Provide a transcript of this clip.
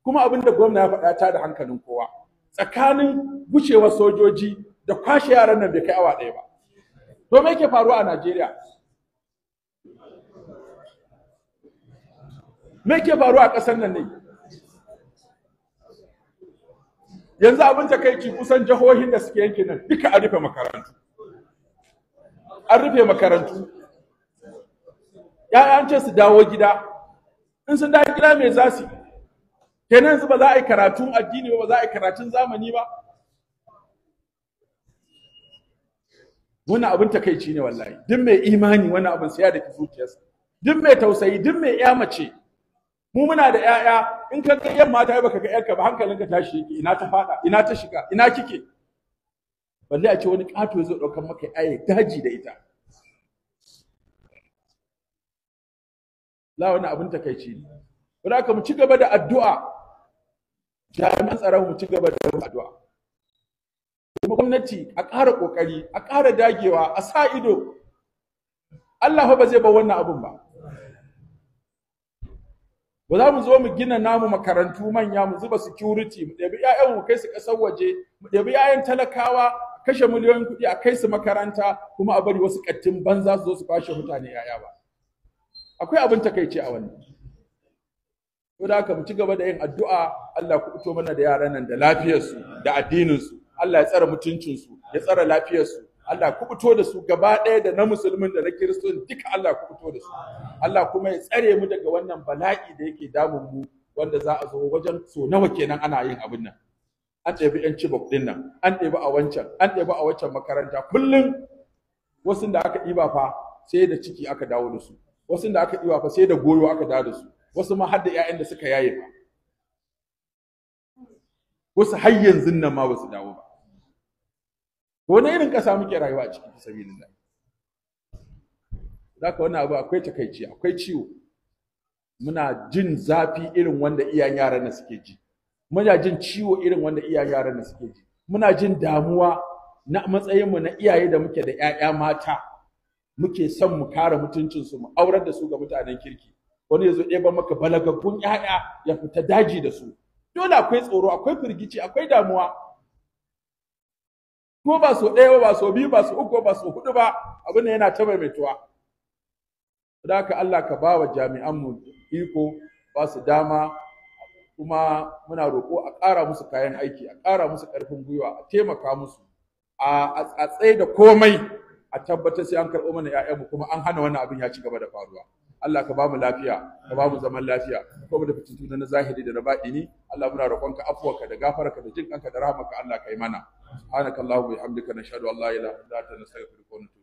Kuma abin da gwamna ya faɗa ta da hankalin kowa. Tsakanin gushewar sojoji da kwashe yaran nan bai kai awa ɗaya ba. To me yake faruwa a Najeriya? Me yake faruwa a ƙasar nan ne? Yanzu abin takaici kusan jihohin da suke yankin nan duka an rufe makarantu. An rufe makarantu. ‘Ya'yan ce su dawo gida. In sun dawo gida me za su yi? Kenan yanzu ba za a yi karatun addini ba, ba za a yi karatun zamani ba. Wannan abin takaici ne wallahi. Duk mai imani wannan abin sai ya daki zuciyarsa. Duk mai tausayi, duk mai ƴa mace. Mu muna da ƴaƴa, in ka ga yamma ta yi baka ga ƴarka ba, hankalinka tashi yake, ina ta fada, ina ta shiga, ina kike. Balle a ce wani ƙato zai ɗaukar maka ƴa daji da ita. La, wannan abin takaici ne. Don haka mu ci gaba da addu'a. Jami'an tsaron mu ci gaba da addu'a. Kuma gwamnati a ƙara ƙoƙari, a ƙara dagewa, a sa ido. Allah fa ba zai bar wannan abun ba. Ba za mu zo mu gina namu makarantu manya, mu zuba security, mu ɗebi ƴaƴan mu kai su ƙasar waje, mu ɗebi ƴaƴan talakawa, kashe miliyoyin kuɗi a kai su makaranta, kuma a bari wasu ƙattin banza su zo su kwashe mutane ƴaƴa ba. Akwai abin takaici a wannan. To da haka mu ci gaba da yin addu'a, Allah ku fito mana da yaran nan da lafiyarsu da addininsu. Allah ya tsare mutuncinsu, ya tsare lafiyarsu. Allah ku fito da su gaba ɗaya, da na musulmin da na kiriston duka, Allah ku fito da su. Allah kuma ya tsare mu daga wannan bala'i da yake damun mu, wanda za a zo wajen so nawa kenan ana yin abin nan. An ɗebi 'yan Chibok ɗin nan, an ɗebi a wancan, an ɗebi a wancan makaranta. Kullum wasu da aka ɗiba fa sai da ciki aka dawo da su. Wasu da aka ɗiba fa sai da goyo aka dawo da su. Wasu ma har da 'ya'yan da suka yaye fa. Wasu har yanzu nan ma ba su dawo ba. Wani irin ƙasa muke rayuwa a ciki, sabilillah? Zaka wannan abu akwai takaici, akwai ciwo. Muna jin zafi irin wanda iyayen yaran nan suke ji. Muna jin ciwo irin wanda iyayen yaran nan suke ji. Muna jin damuwa na matsayin mu na iyaye da muke da ƴaƴa mata. Muke son mu kare mutuncinsu, mu aurar da su ga mutanen kirki. Wani ya zo ɗeba maka balagaggun ƴaƴa ya fita daji da su. Dole akwai tsoro, akwai firgici, akwai damuwa. Ko ba so ɗaya ba, ba so biyu ba, so uku ba, so hudu ba, abin da yana ta maimaituwa. Da haka Allah ka ba wa jami'anmu iko, ba su dama, kuma muna roƙo a ƙara musu kayan aiki, a ƙara musu ƙarfin gwiwa, a taimaka musu, a tsaye da komai, a tabbatar sai an karɓo mana 'ya'yanmu kuma an hana wannan abin ya ci gaba da faruwa. Allah ka ba mu lafiya, ka ba mu zaman lafiya, ko da fitintunu na zahiri da na baɗini. Allah muna roƙonka afuwarka da gafararka da jin kanka da rahamarka, Allah ka yi mana. Subhanakallahumma wa bihamdika, nashhadu an la ilaha illa anta, nastaghfiruka wa natubu.